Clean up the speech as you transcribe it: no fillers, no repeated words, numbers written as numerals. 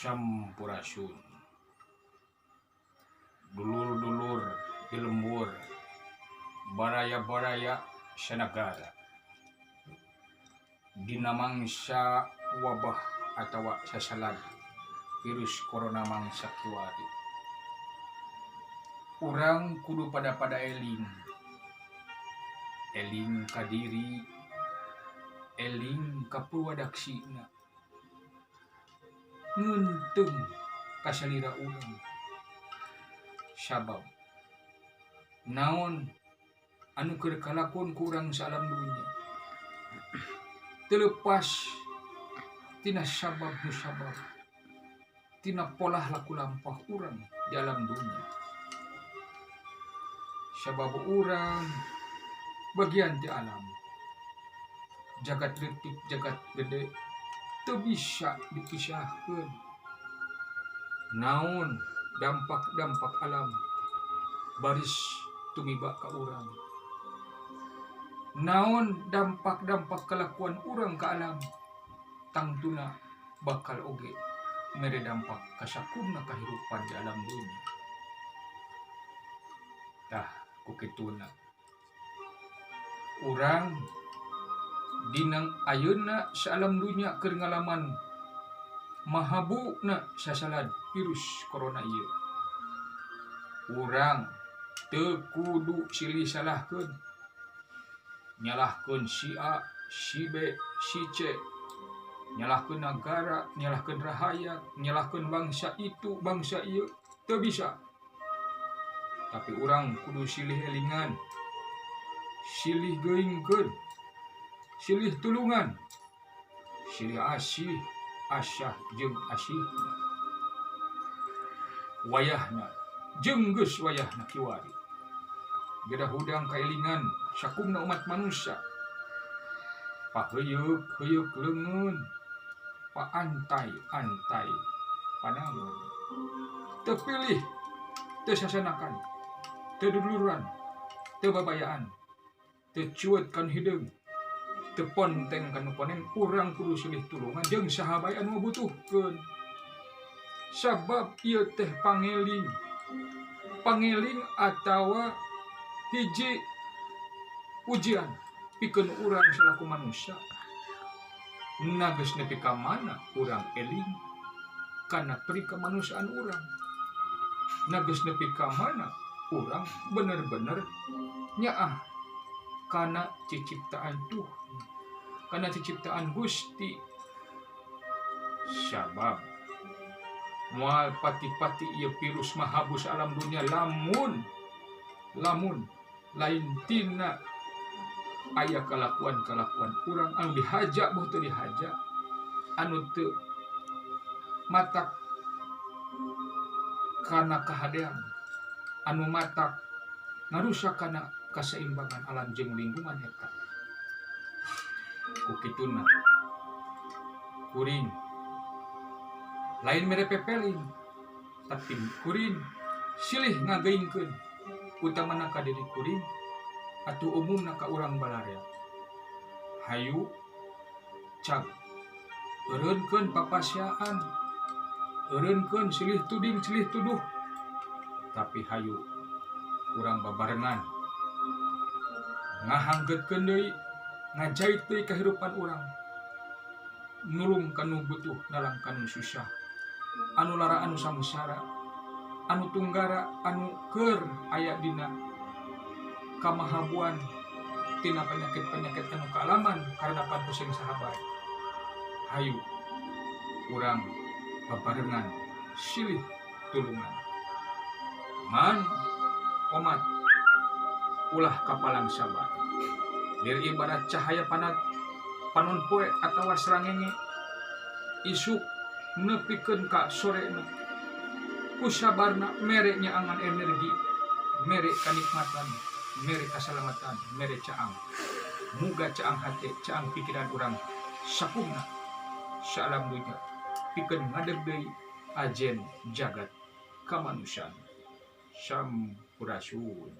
Sampurasun, dulur-dulur di lembur, baraya-baraya sanagara. Dina mangsa wabah atawa sasalad virus corona mangsa kiwari, urang kudu pada-pada eling, eling ka diri, eling ka purwadaksina, ngeunteung ka salira urang. Sabab naon anu keur kalakon ku urang sa alam dunya teu leupas tina sabab musabab, tina polah laku lampah urang di alam dunya. Sabab urang bagian ti alam, jagat leutik jagat gede teu bisa dipisahkeun. Naon dampak-dampak alam baris tumiba ka urang, naon dampak-dampak kalakuan urang ka alam tangtuna bakal oge mere dampak ka sakumna kahirupan di alam dunya. Tah, ku kituna urang dina ayeuna sa alam dunya keur ngalaman mahabuna sasalad virus corona ieu, urang teu kudu silih salahkeun, nyalahkeun si A, si B, si C, nyalahkeun nagara, nyalahkeun rahayat, nyalahkeun bangsa itu, bangsa ieu, teu bisa. Tapi urang kudu silih elingan, silih geuingkeun, silih tulungan, silih asih, asah jeung asihna. Wayahna jeung geus wayahna kiwari gedah hudang kaelingan sakumna umat manusia, paheuyeuk heuyeuk leungeun, paantai antai panangan, teu pilih, teu sasanakan, teu duduluran, teu babayaan, teu cuet ka nu hideung, teu ponteng ka nu koneng, urang kudu silih tulungan jeung saha bae anu ngabutuhkeun. Sabab ieu teh pangeling, pangeling atawa hiji ujian pikeun urang selaku manusia. Na geus nepi ka mana urang eling kana peri kemanusiaan urang, na geus nepi ka mana urang bener-bener nyaah kana ciciptaan Tuhan, kana ciciptaan Gusti. Sabab moal pati-pati ieu virus mahabus alam dunia lamun lamun lain tina aya kalakuan-kalakuan urang anu dihaja boh teu dihaja, anu teu matak kana kahadean, anu matak ngarusak kana kaseimbangan alam jeung lingkungan eta. Ku kituna kuring lain mere pepeling, tapi kuring silih ngageuingkeun, utamana ka diri kuring atau umumna ka urang balarea: hayu cag eureunkeun papasiaan, eureunkeun silih tuding silih tuduh, tapi hayu urang babarengan ngahangkeutkeun deui, ngajait deui kahirupan urang, nulung ka nu butuh, nalang ka nu susah, anu lara, anu sangsara, anu tunggara, anu keur aya dina kamahabuan tina penyakit-penyakit anu kaalaman karena pusing sahabat. Hayu urang babarengan silih tulungan. Man omat ulah kapalang sabar. Lir ibarat cahaya panat panon poe atawa srangenge, isuk nepikeun ka sorena, ku sabarna mere nyaangan energi, mere kanikmatan, mere kasalamatan, mere caang. Muga caang hate, caang pikiran urang sakumna saalam dunya pikeun ngadeg deui ajen jagat kamanusiaan. Sampurasun.